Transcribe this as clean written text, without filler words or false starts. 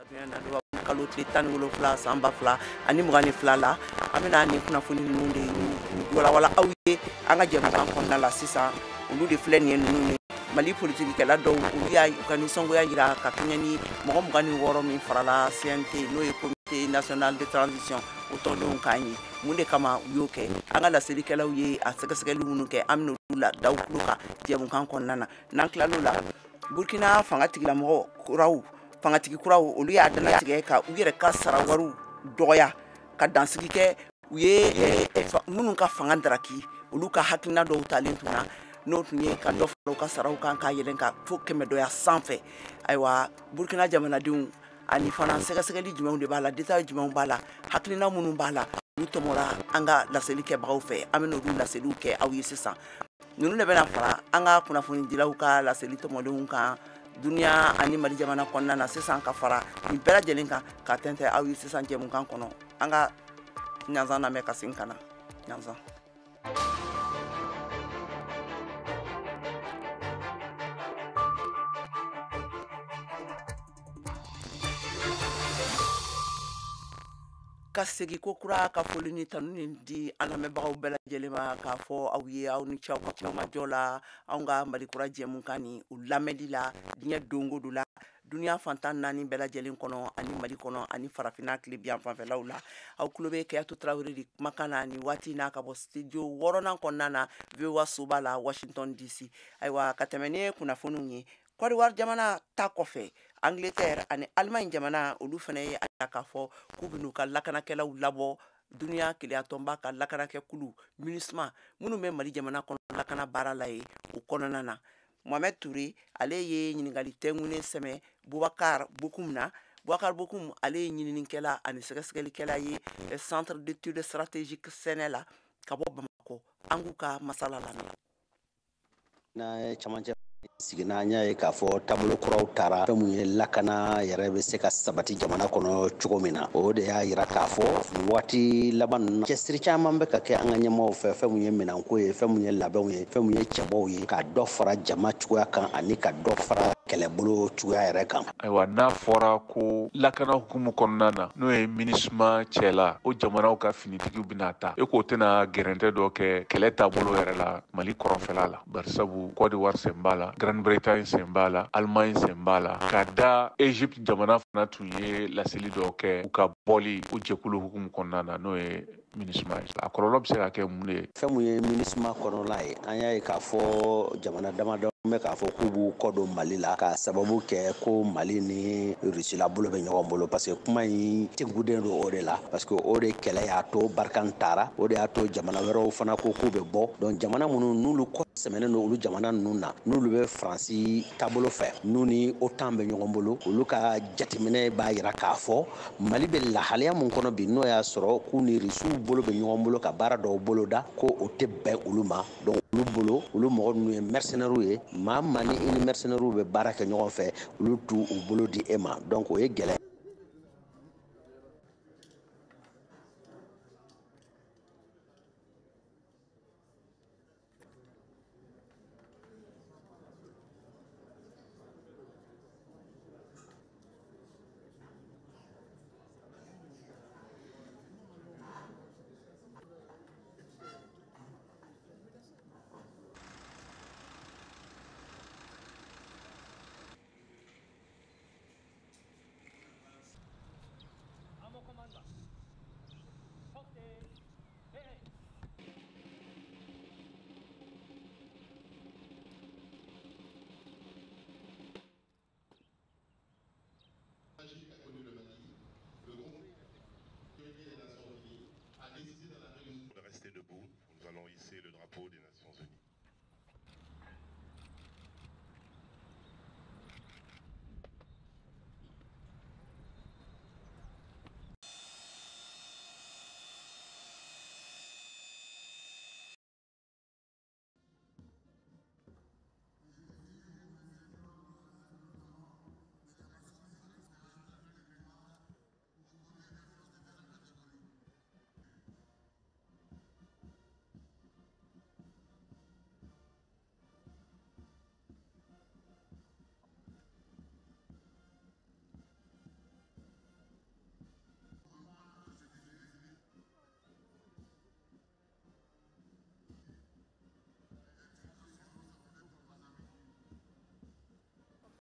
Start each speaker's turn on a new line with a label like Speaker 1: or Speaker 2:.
Speaker 1: Kalo tile 17 san 2022 la, an bɛna nin kunnafoni ninnu de walawala aw ye an ka jɛmukan kɔnɔna la sisan. Olu de filɛ nin ye ninnu ye. Mali politikikɛla dɔw, olu y'a u ka nisɔngoya jira ka kɛɲɛ ni mɔgɔ 26 min farala CNT, n'o ye Comité national de transition, o tɔndenw kan ye. Mun de kama u y'o kɛ? An ka laselikɛlaw ye a sɛgɛsɛgɛli minnu kɛ, an bɛna olu la da tulo kan jɛmukan kɔnɔna na. N'an tilal'o la, Burkina fanga tigilamɔgɔ kuraw, fangatigi kuraw, olu y'a dannatigɛ ka u yɛrɛ ka sara wariw dɔgɔya ka dansigi kɛ u ye minnu ka fanga daraki, olu ka hakilina dɔw talen tun na, n'o tun ye ka dɔ fara u ka saraw kan k'a yɛlɛn ka fo kɛmɛ dɔya sanfɛ. Ayiwa, Burkina jamanadenw ani fana sɛgɛsɛgɛli jumɛnw de b'a la, détail jumɛnw b'a la, hakilina minnu b'a la, olu tɔmɔra an ka laseli kɛbagaw fɛ. An bɛna olu laseliw kɛ aw ye sisan. Ninnu de bɛna fara an ka kunnafonidilaw ka laseli tɔmɔlenw kan duniya ani Mali jamana kɔnɔna na sisan, ka fara nin bɛɛ lajɛlen kan ka tɛntɛn aw ye sisan jɛmukan kɔnɔ. An ka ɲanzan lamɛn ka segin ka na ɲanzan. Ka segin ko kura ka foli ni tanu ni di an lamɛnbagaw bɛɛ lajɛlen ma, k'a fɔ aw ye aw ni ce aw ka kumajɔ la anw ka Mali kura jɛmukan ni u lamɛnli la diɲɛ don o don la, duniya fantan naani bɛɛ lajɛlen kɔnɔ ani Mali kɔnɔ ani farafinna tile bi yan fanfɛlaw la. Aw tulo bɛ Keyatu Tarawele de kumakan na nin waati in na ka bɔ studio wɔɔrɔnan kɔnɔna na VOA soba la Washington DC. Ayiwa, ka tɛmɛ ni kunnafoniw ye, Côte d'Ivoire jamana ta kɔfɛ, Angleterre ani Allemagne jamana, olu fana ye a yira k'a fɔ k'u bɛn'u ka lakanakɛlaw labɔ duniya keleyatɔnba ka lakanakɛkulu MINUSMA minnu bɛ Mali jamana kɔnɔ lakana baara la ye o kɔnɔna na. Mohamed Touré, ale ye ɲininkali tɛnkunnen sɛmɛ Boubacar Bokoum na. Boubacar Bokoum, ale ye ɲininikɛla ani sɛgɛsɛgɛlikɛla ye Centre d'études stratégiques Sɛnɛ la ka bɔ Bamakɔ. An k'u ka masala lamɛn.
Speaker 2: N'an ye camancɛ sigi n'an y'a ye k'a fɔ taabolo kuraw taara, fɛn mun ye lakana yɛrɛ bɛ se ka sabati jamana kɔnɔ cogo min na, o de y'a yira k'a fɔ nin waati laban ninnu na, cɛsiri caman bɛ ka kɛ an ka ɲɛmaaw fɛ, fɛn mun ye minɛnko ye, fɛn mun ye labɛnw ye, fɛn mun ye cɛbɔw ye, ka dɔ fara jama cogoya kan ani ka dɔ fara kɛlɛbolo cogoya yɛrɛ kan.
Speaker 3: Ayiwa, n'a fɔra ko lakana hukumu kɔnɔna na, n'o ye MINUSMA cɛla, o jamanaw ka finitigiw bɛna ta, e k'o tɛna gɛrɛntɛ dɔ kɛ kɛlɛ taabolo yɛrɛ la Mali kɔrɔnfɛla la, barisabu Côte d'Ivoire sen b'a la, Grande-Bretagne sen b'a la, Allemagne sen b'a la, ka da Egypte jamana fana tun ye laseli dɔ kɛ u ka bɔli o jɛkulu hukumu kɔnɔna na, n'o ye MINUSMA ye. A kɔlɔlɔ bɛ se ka kɛ mun de ye?
Speaker 2: Fɛn mun ye MINUSMA kɔnɔla ye, an y'a ye k'a fɔ jamana damadɔ bɛ k'a fɔ k'u b'u kɔ don Mali la k'a sababu kɛ ko Mali ni Rusila bolo bɛ ɲɔgɔn bolo, parce que kuma in tenguden don o de la, parce que o de kɛlɛ y'a to Barkhane taara, o de y'a to jamana wɛrɛw fana ko k'u bɛ bɔ. Donc jamana minnu n'olu kɔ sɛmɛnen don olu jamana ninnu na, n'olu bɛ Faransi taabolo fɛ, n'u ni OTAN bɛ ɲɔgɔn bolo, olu ka jateminɛ b'a yira k'a fɔ Mali bɛ lahalaya mun kɔnɔ bi, n'o y'a sɔrɔ k'u ni Rusiw bolo bɛ ɲɔgɔn bolo ka baara dɔw boloda, ko o tɛ bɛn olu ma. Donc olu bolo, olu mɔgɔ ninnu ye mercenaires ye, maa maa ni i ni mercenaires bɛ baara kɛ ɲɔgɔn fɛ, olu t'u u bolo di e ma. Donc o ye gɛlɛya.